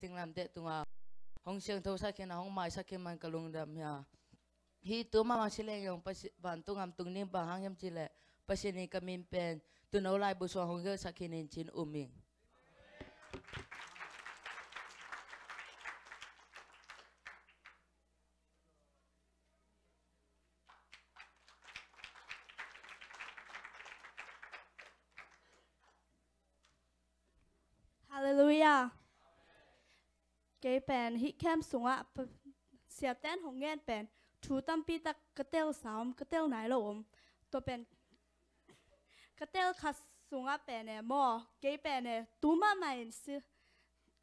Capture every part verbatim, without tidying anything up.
singlamteh tungah hong siangthosak khin a, hong maisak khin man ka lungdam hi a. Hih tu mahmah si leng zong Pasi-, vantung gam tung ding, bang hang hiam cih leh Pasian in ka min pen Tuuno laibu sungah hong gelhsak khin in ci-in um ing. Halleluiah. Kei pen hih camp sungah pa-, siate'n hong ngen pen thu tampi tak ka tel sa om, ka tel nai lo om. Tua pen ka tel khat sungah pen e maw, kei pen e tu mahmah in si,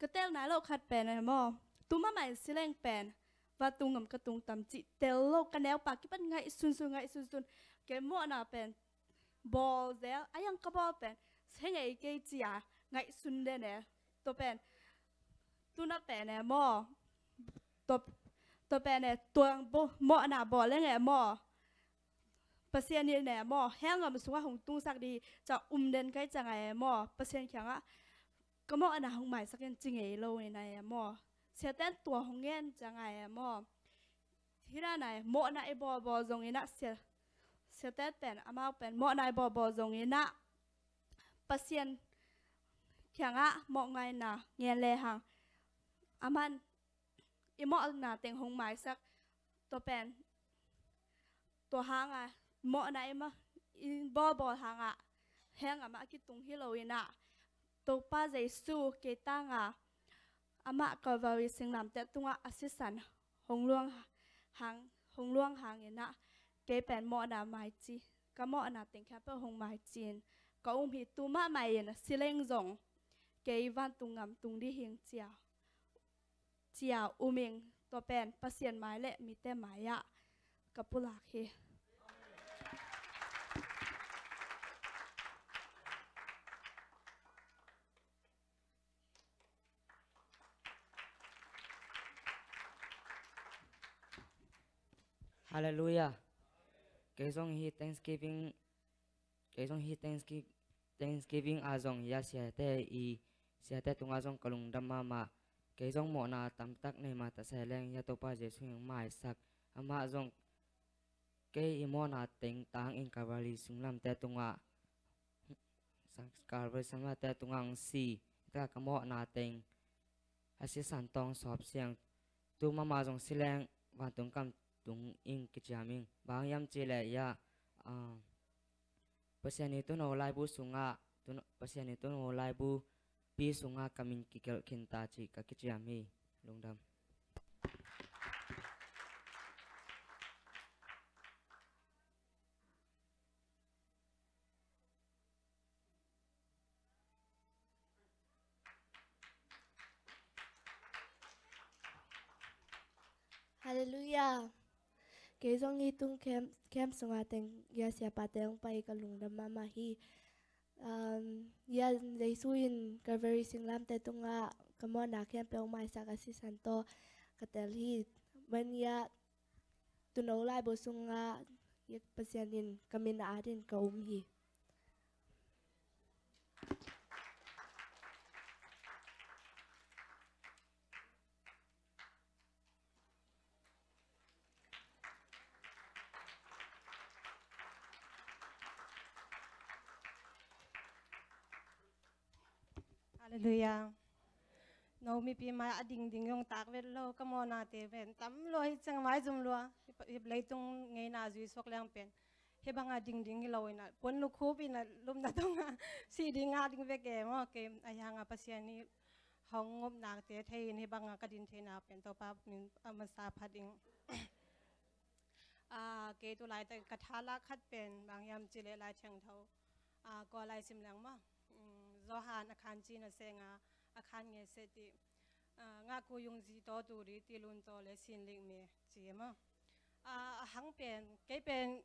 ka tel nai lo khat pen e maw, tu mahmah in si leng pen vantung gam ka tung tam cih tel lo, ka neupa kipan ngaihsunsun, ngaihsunsun. Kei mawhna pen bawl zel a, yang ka bawl pen se ngei kei ci-a ngaihsun den e. Tua pen tu na pen e maw, tua, tua pen e tua bo-, mawhna bawl leng e maw, Pasian in e maw, hell gam sungah hong tungsak ding ci-a um den ka hih ciangah e maw, Pasian kiangah ka mawhna hong maisak in ci ngei lo in a e maw, siate'n tua hong ngen ciangah e maw, hi dan a e, mawhna i bawlbawl zongin ah, sia, siate pen, amau pen mawhna i bawlbawl zongin ah, Pasian kiangah mawhngaihna ngen lehang, aman i mawhna teng hong maisak. Tua pen, tua hangah mawhna i ma-, i bawlbawl hangah hell gam ah a kitung hi lo in ah, Topa Jesu kei tangah amah Calvary singlamteh tungah a sisan hong luang hang, hong luang hangin ah, kei pen mawhna maici, ka mawhna teng khempeuh hong maici-in ka um hi. Tu mahmah in si leng zong kei vantung gam tung ding hi'ng ci-a, ci-a um ing. Tua pen Pasian mai le mite mai-ah ka pulak hi. Halleluiah. Kei zong hih Thanksgiving, kei zong hih Thanksgi-, Thanksgiving ah zong hih a siate i, siate tungah zong ka lungdam mahmah. Kei zong mawhna tampi tak nei mah ta se leng, hih a Topa Jesu in maisak, amah zong kei i mawhna teng tangin Calvary singlamteh tungah, Calvary singlamteh tungah hong si, hih takah ka mawhna teng a sisan tawh hong sawp siang. Tu mahmah zong si leng vantung gam tung ing kiciam ing. Bang hang hiam cih leh, ya, ah, Pasian i Tuuno laibu sungah, Tuuno, Pasian i Tuuno laibu pi sungah ka min kigelh khin ta cih ka kiciam hi. Lungdam. Halleluiah. Kei zong hih tung camp, camp sungah teng, ya, siapate hong pai ka lungdam mahmah hi. Um, ya, Jesu in Calvary singlamteh tungah ka mawhna khempeuh hong maisak a sisan tawh ka tel hi. Mania Tuuno laibu sungah Pasian in ka min a at in ka um hi. Halleluiah. No mipi mai a dingding zong tak vet lo, ka mawhnate pen tam lua hi ciang, maizum lua. Hih leitung ngeina zui suak leng pen hih banga dingding hi lo in ah, pun lukhup in ah, lupna tungah sih ding ngah ding vek e maw. Kei a hiangah Pasian ii hong ngopnate thei in hih banga ka din theihna pen Topa min a masa phat ing. Ah, kei tu laitak ka thalak khat pen bang hiam cih leh Lai Thiangtho, ah, kua lai sim leng maw? Mm, Johan a khan cina senga, a khan nge se ti, ah, ngah kua yung zi taw tu di ti lun taw le sin lik me ci maw? Ah, a hang pen, kei pen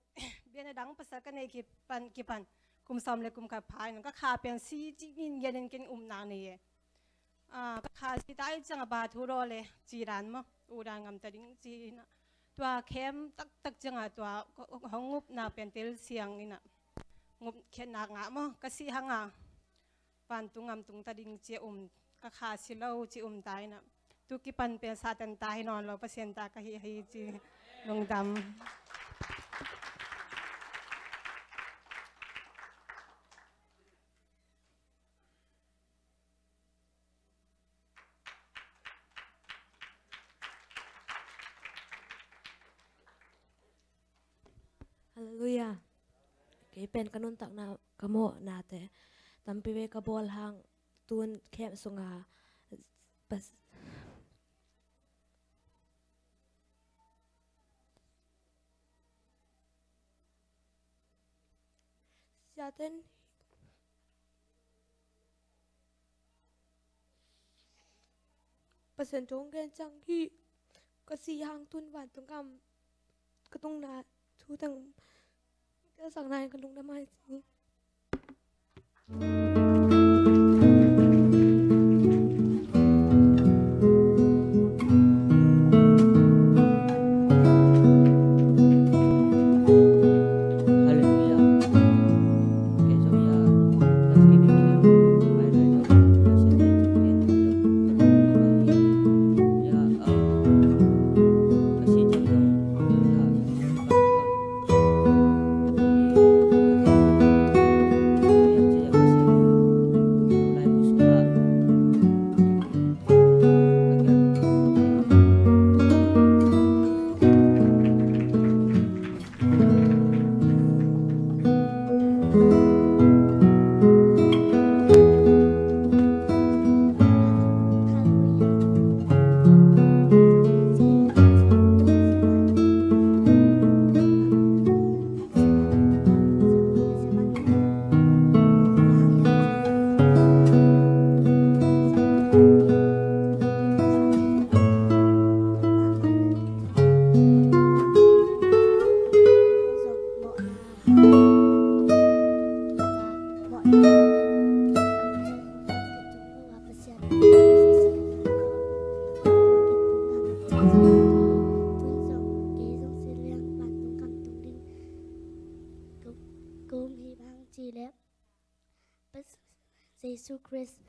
biakna dang pasal ka nei kipan, kipan kum sawm le kum khat pha in ka kha pen si ci ngingian in ken upna nei e. Ah, ka kha si ta i ciang a ba thu raw le ci dan maw, u dan ngam ta ding ci in ah. Tua khem taktak ciang a tua hong ngupna pen tel siang in ah, ngup khiatna ngah maw, ka sih hang a vantung gam tung ta ding ci a um ka kha si lo ci um ta in ah, tu kipan pen Satan ta hi nawn lo, Pasian ta ka hi hi ci. Lungdam. Halleluiah. Kei pen ka nuntakna ka mawhnate tampi ve ka bawl hang, tun khem sunga pas- Siaten Pasian thong gen ciang hi, ka si hang tun vantung kam ka tungna thu teng ka sakna in ka lungdam ai ci. Jesu Khrist